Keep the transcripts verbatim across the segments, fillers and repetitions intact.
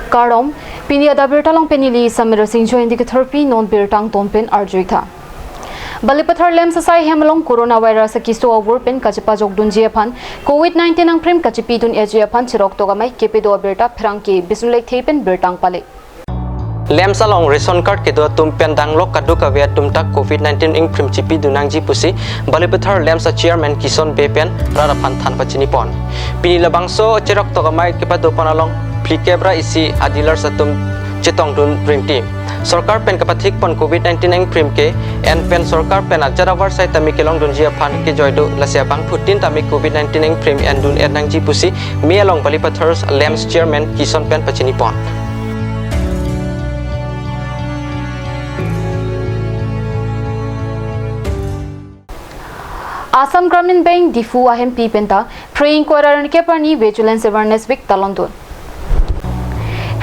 Kardom, pini adap birta along pen neli Samir Singjo, indi kethorpi non birta angton pen arju-ik tha. Balipathar LAMPS asai hem along coronavirus akeso avur pen kachepajokdunji aphan, covid nineteen angprim kachepidun-eji aphan cheroktok amei kepido abirta pherangke Bisnu Lekthe pen birta nangpale. LAMPS along ration card kedo atum pen danglok kadokave atum ta covid nineteen ingprim chepidun nangji pusi Balipathar LAMPS a chairman Kison Bey pen rat aphan than pachinipon. Pini labangso cheroktok amei kepadopon along phlikep ra isi a dealers atum chetongdun ringti. Sorkar pen kapathikpon covid nineteen ingprim ke en pen sorkar pen ajat avarsai tame kelongdunji aphan kejoi do, lasi abangphutin tame covid nineteen ingprim endun-et nangji pusi mei along Balipathar LAMPS chairman Kison pen pachinipon. Assam Gramin Bank Diphu ahempi penta Phre ingkoi ra nerkep arni Vigilance Awareness Week talondun.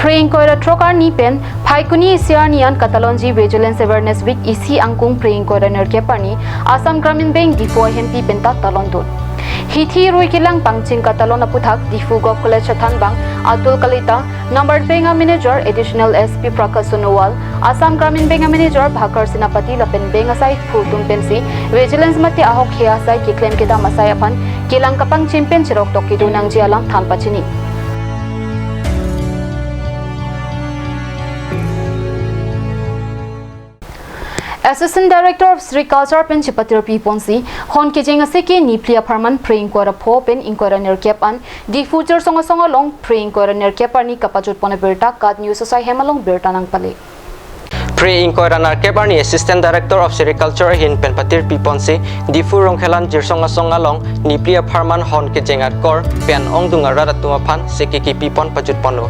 Phre ingkoi ra throk arni pen Phaikuni isi arni an katalonji Vigilance Awareness Week isi angkung Phre ingkoi ra nerkep arni Assam Gramin Bank Diphu ahempi penta talondun. Hithi rui kelang pangcheng katalon aputhak Diphu Govt College athanbang Atul Kalita, Nambat Bank a manager Additional S P Prakha Sonowal, Assam Gramin Bank a manager Bhaskar Senapati lapen bank asaiphu atum pensi vigilance mate ahok he asai keklem kedam asai aphan kelang kapangcheng pen cheroktok kedo nangji alam than pachini. Assistant Director of Sericulture pen chepatirpi ponsi hon kejeng aseke niphli apharman Phre ingkoi ra pho pen ingkoi ra nerkep an Diphu Jirsong Asong along Phre ingkoi ra nerkep arni kapajutpon abirta KAT News asai hem along birta nangpale. Phre ingkoi ra nerkep arni Assistant Director of Sericulture ahin pen patirpi ponsi Diphu Rongkhelan Jirsong Asong along niphli apharman hon kejeng akor pen ongdung arat atum aphan seke kepipon pajutponlo.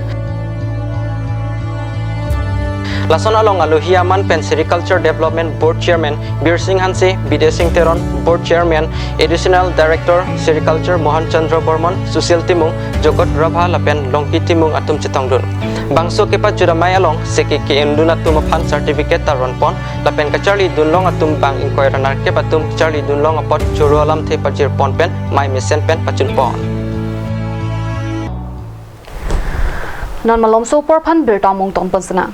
Lason along alohi aman pen Sericulture Development Board Chairman Birsing Hanse, Bidya Sing Teron, Board Chairman, Additional Director Sericulture Mohan Chandra Bormon, Sushil Timung, Jogot Rabha lapen Longki Timung atum chetongdun. Bangso kepajut amei along seke ke-endun atum aphan certificate ta ronpon lapen kacharlidunlong atum bang ingkoi ra nerkep atum charlidunlong apot choro alamthe pajirpon pen mei mesen pen pachunpon. Non malomso apor aphan birta mungton pon sena.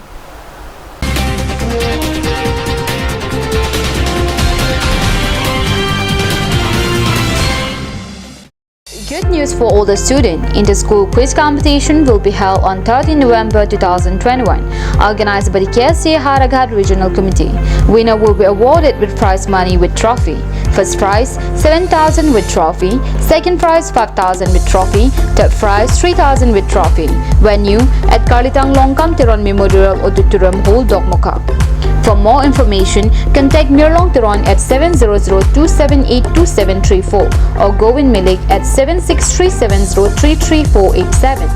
Good news for all the students. Inter-school quiz competition will be held on thirteenth November two thousand twenty-one, organized by the K S A Howraghat Regional Committee. Winner will be awarded with prize money with trophy. First prize, seven thousand with trophy. Second prize, five thousand with trophy. Third prize, three thousand with trophy. Venue, at Karlitang Longkam Teron Memorial Auditorium Hall, Dokmoka. For more information, contact Mirlong Teron at seven zero zero two seven eight two seven three four or Govind Milik at seven six three seven zero three three four eight seven.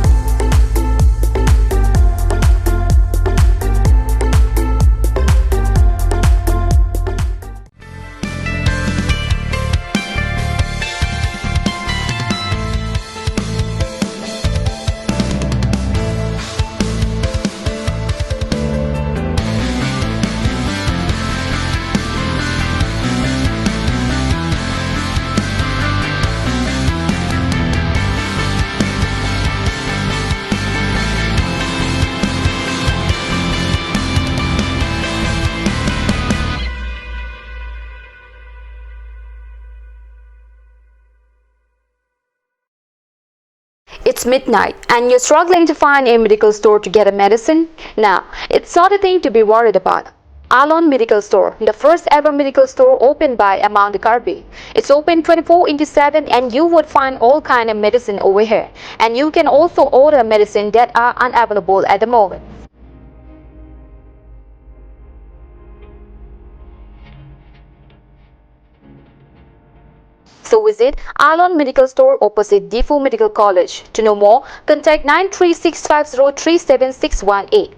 It's midnight and you're struggling to find a medical store to get a medicine? Now, it's not a thing to be worried about. Alon Medical Store, the first ever medical store opened by Amang the Karbi. It's open twenty-four into seven and you would find all kind of medicine over here. And you can also order medicine that are unavailable at the moment. So visit Alon Medical Store opposite Diphu Medical College. To know more, contact nine three six five zero three seven six one eight.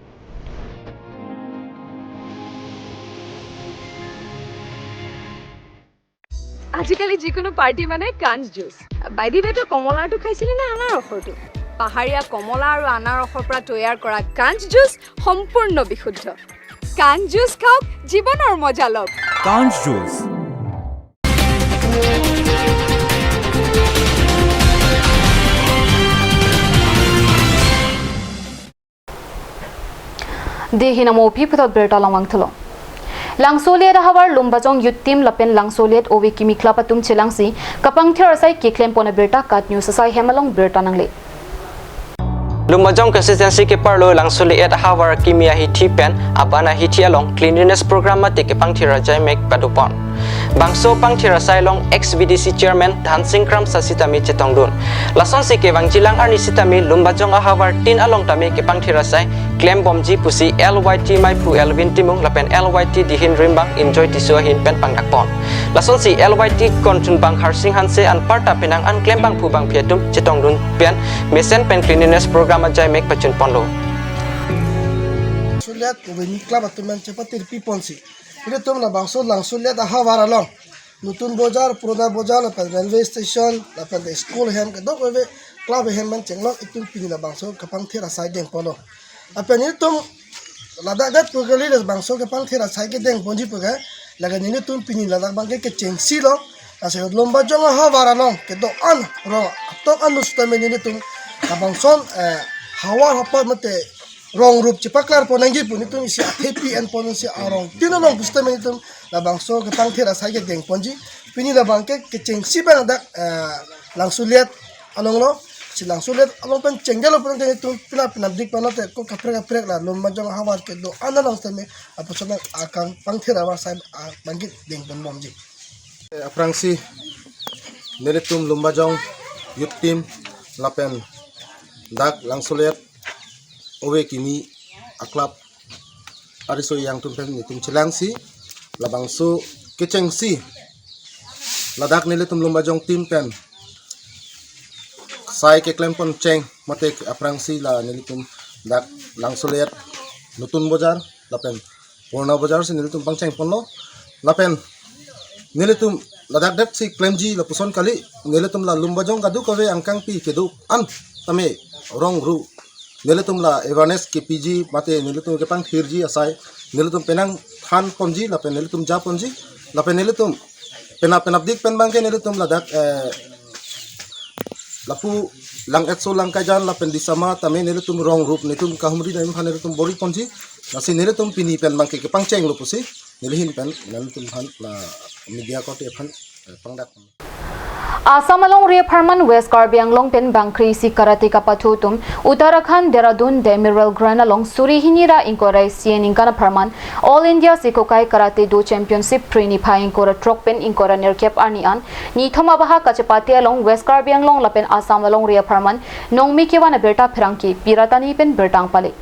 আজিকালি যিকোনো পাৰ্টি মানে কাঞ্চ juice. By the ৱে, তই কমলাৰটো খাইছিলি নে আনাৰসৰটো? পাহাৰীয়া কমলা আৰু আনাৰসৰ পৰা তৈয়াৰ কৰা কাঞ্চ জুচ সম্পূৰ্ণ বিশুদ্ধ। কাঞ্চ জুচ খাওক, জীৱনৰ মজা লওক। Kanch Juice. Dei hin amo aphi puthot birta langvang thulo. Langsolet ahavar Lumbajong Youth Team lapen Langsolet Ove Kimi Club atum chelangsi kapangthir asai keklem pon abirta KAT News asai hem along birta nangle. Lumbajong constituency keparlo Langsolet ahavar kimi ahithi pen aban ahithi along cleanliness program mate kepangthir ajai mek padopon. Bangso pangthir asai along ex B D C chairman Dhansing Kramsa sitame chetongdun. Lasonsi kevangjilang arni sitame Lumbajong ahavar tin along tame kepangthir asai klembomji pusi L Y T maiphu Elvin Timung lapen L Y T dihin rimbang Enjoy Tisso ahin pen pangdakpon. Lasonsi L Y T konchunbang Harsing Hanse anparta penang an klembangphu bangphi atum chetongdun pen mesen pen cleanliness program ajai mek pachunponlo. Langsolet Ove Kimi Club atum pen chepatirpi ponsi ilitum labangso Langsolet ahavar along Nutun Bojar, Purana Bojar, lapen railway station, lapen the school hem, kedokave club hem pen chenglok itum pini labangso kapangthir asai dengponlo. Lapen itum ladak det pu kali labangso kapangthir asai kedengponji pu ke, lake nelitum pini ladak abangke kechengsilo, lasi Lumbajong ahavar along kedo-an rong atok anus tame nelitum labangson, eh, havar hapat mate rong rup chepaklar pon nangji pu nelitum isi athepi enponsi arong tin along pusitame nelitum labangso kapangthir asai kedengponji. Pini labangke kechengsi pen ladak, eh, Langsolet alonglo, si Langsolet along pen chengjalo pen nelitum pina pina dik panote ko kaprek kaprek la Lumbajong ahavar kedo-an along tame apusona akang pangthir ahavar asai abangke dengponbomji. Aphrangsi nelitum Lumbajong Youth Team lapen dak Langsolet Ove Kimi a-club ariso yang atum pen nelitum chelangsi labangso kechengsi ladak nelitum Lumbajong team pen sai keklem pon cheng mate aphrangsi la nelitum dak Langsolet Nutun Bojar lapen Purana Bojar si nelitum pangcheng ponlo. Lapen nelitum ladak det si klemji lapuson kali, nelitum la Lumbajong kadokave angkangpi kedo-an tame rong ru nelitum la awareness kepiji mate nelitum kepangthirji asai nelitum penang than ponji lapen nelitum ja ponji lapen nelitum penap penap dik pen abangke nelitum ladak, eh, lapu Lang Etso, Lang Kaijan lapen Disama tame nelitum rong rup nelitum kahumri nelitum phan nelitum bor-i ponji, lasi nelitum pini pen abangke kepangchenglo pusi neli ahin pen nelitum phan la media korte aphan, eh, pangdak. Assam alongri apharman West Karbi Anglong pen bangkre isi karate kapathu atum Uttarakhand, Dehradun, Demiral Ground along suri hini ra ingkoi ra isi aningkan apharman All India Sekokai Karate Do Championship phre niphai ingkoi ra throk pen ingkoi ra nerkep arni an nithom abaha kachepate along West Karbi Anglong lapen Assam alongri apharman nongmi kevan abirta pherangke Piratani pen birta nangpale.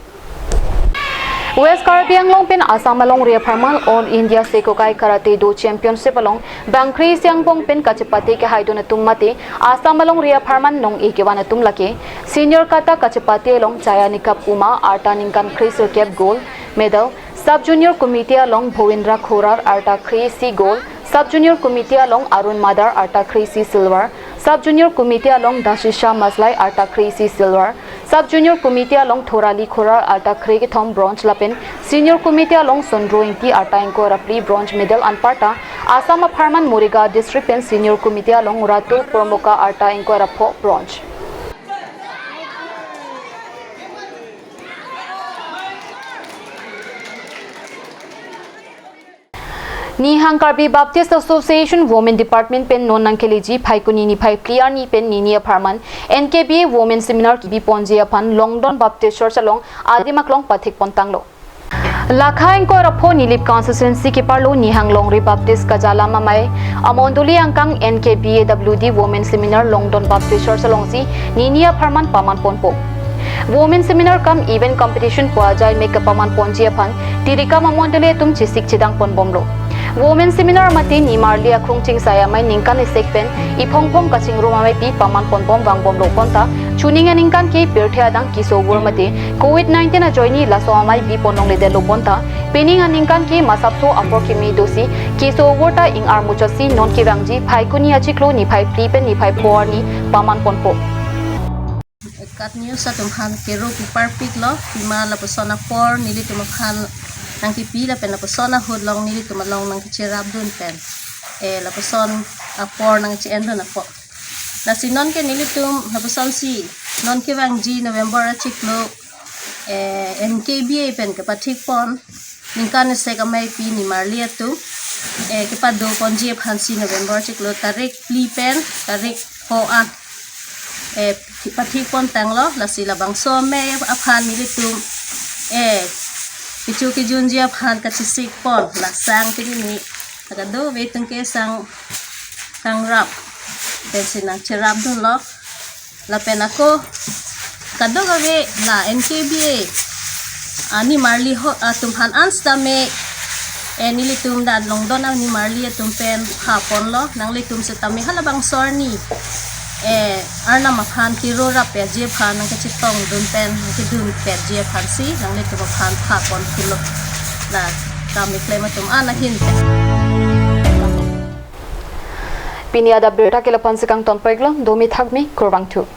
West Karbi Anglong pen Assam alongri apharman All India Sekokai Karate Do Championship along bangkre isi angbong pen kachepate kehaidun atum mate Assam alongri apharman nong-e kevan atum lake senior kata kachepate along Chaya Nikap Uma arta ningkan kre sirkep gold medal, Sub Junior Committee along Bhovendra Khorar arta kre isi gold, Sub Junior Committee along Arun Madar arta kre isi silver, Sub Junior Committee along Dashisha Maslai arta kre isi silver, Sub Junior Committee along Thorali Khorar arta kre kethom bronze lapen Senior Committee along Sondro Ingti arta ingkoi ra phli bronze medal anparta Assam apharman Morigaon District pen Senior Committee along Ratul Pormoka arta ingkoi ra pho bronze. Nihang Karbi Baptist Association Women Department pen non nangkeleji Phaikuni niphai phli arni pen nini apharman N K B A Women Seminar kebi ponji aphan Longdon Baptist Church along adim aklong pathik pontanglo. Lakha ingkoi ra pho Nilip constituency keparlo Nihang Longri Baptist Kajalam Amei amondoli angkang N K B A W D Women Seminar Longdon Baptist Church alongsi nini apharman paman ponpo. Women Seminar cum Event Competition pu ajai mek kapaman ponji aphan tirikam amondoli atum chesik chedang ponbomlo. Women Seminar mate nimarli akrong chingsai amei ningkan isi pen iphong phong kachingrum ameipi paman ponbom vangbomlo bonta chuning aningkan ke pirthe adang keso vur mate Covid nineteen ajoine laso amei bi pon longledetlo bonta pining aningkan ke masapso apor keme dosi keso vur ta ing-ar muchotsi non kevangji Phaikuni achiklo niphai phli pen niphai pho arni paman ponpo. KAT News atum aphan kero pi parpiklo, pima lapuson apor nelitum aphan nangkepi lapen lapuson ahut along nelitum along nangkecherapdun pen, eh, lapuson apor nangche-endun apot. Lasi non ke nelitum lapusonsi non kevangji November achiklo eh, N K B A pen kepathik pon ningkan isi ameipi nimarli atum, eh, kepado ponji aphansi November chiklo tarik phli pen tarik pho an, eh, pathik pon tanglo. Lasi labangso amei aphan nelitum, eh, kecho kejunji aphan kachesik pon, la sang kini ni, la kadokave atum ke sang kangrap pensi nangcherap dunlo. Lapen ako kadokave la N K B A, ah, nimarli ho, ah, atum aphan an sitame, eh, nelitum dak longdon animarli atum pen pha ponlo. Nanglitum sitame halabangso arni, eh, Arnam aphan kero rap-etji aphan nangkachetong dun pen nangkedun petji aphansi nanglitum aphan pha pon thulo. La kam keklem atum an ahin pen. Pini adap birta ke la-ansi kangton peklo, domi thakmi, kurvangthu.